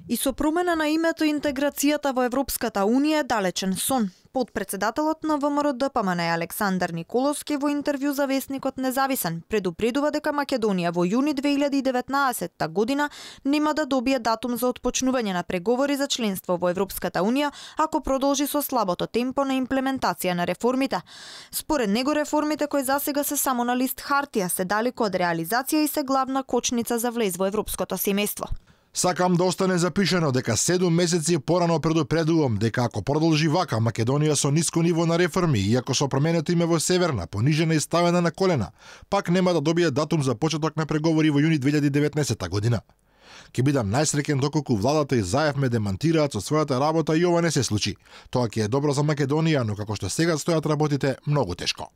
И со промена на името интеграцијата во Европската Унија е далечен сон. Подпредседателот на ВМРО-ДПМН Александар Николовски во интервју за весникот Независен предупредува дека Македонија во јуни 2019 година нема да добие датум за отпочнување на преговори за членство во Европската Унија ако продолжи со слабото темпо на имплементација на реформите. Според него реформите кои засега се само на лист хартија се далеку од реализација и се главна кочница за влез во европското семејство. Сакам да остане запишено дека 7 месеци порано предупредувам дека ако продолжи вака Македонија со ниско ниво на реформи и ако со променето име во Северна, понижена и ставена на колена, пак нема да добие датум за почеток на преговори во јуни 2019 година. Ќе бидам најсреќен доколку владата и Заев ме демантираат со својата работа и ова не се случи. Тоа ќе е добро за Македонија, но како што сега стојат работите, многу тешко.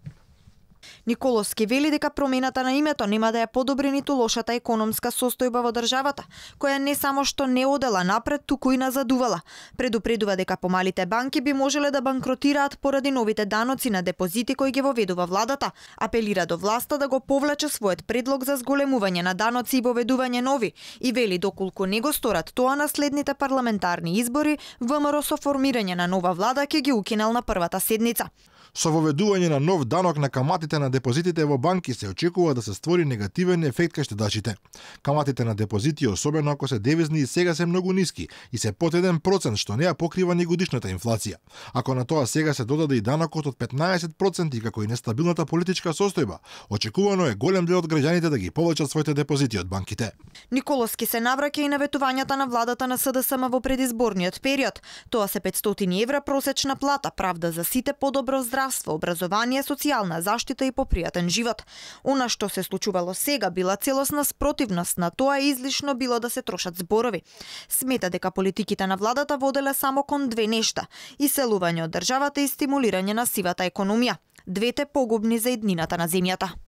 Николовски вели дека промената на името нема да ја подобри ниту лошата економска состојба во државата, која не само што не одела напред, туку и назадувала. Предупредува дека помалите банки би можеле да банкротираат поради новите даноци на депозити кои ги воведува владата. Апелира до власта да го повлече својот предлог за зголемување на даноци и воведување нови и вели доколку не го сторат тоа на следните парламентарни избори, ВМРО со формирање на нова влада ќе ги укинел на првата седница. Со воведување на нов данок на каматите на депозитите во банки се очекува да се створи негативен ефект кај штедачите. Каматите на депозити, особено ако се девизни, и сега се многу ниски и се под 1%, што не ја покрива ни годишната инфлација. Ако на тоа сега се додаде и данокот од 15% како и нестабилната политичка состојба, очекувано е голем дел од граѓаните да ги повлечат своите депозити од банките. Николовски се навраќа и на ветувањата на владата на СДСМ во предизборниот период. Тоа се 500 евра просечна плата, правда за сите, подобро здравство, образование, социјална заштита и попријатен живот. Она што се случувало сега била целосна спротивност на тоа и излишно било да се трошат зборови. Смета дека политиките на владата воделе само кон две нешта: иселување од државата и стимулирање на сивата економија. Двете погубни за еднината на земјата.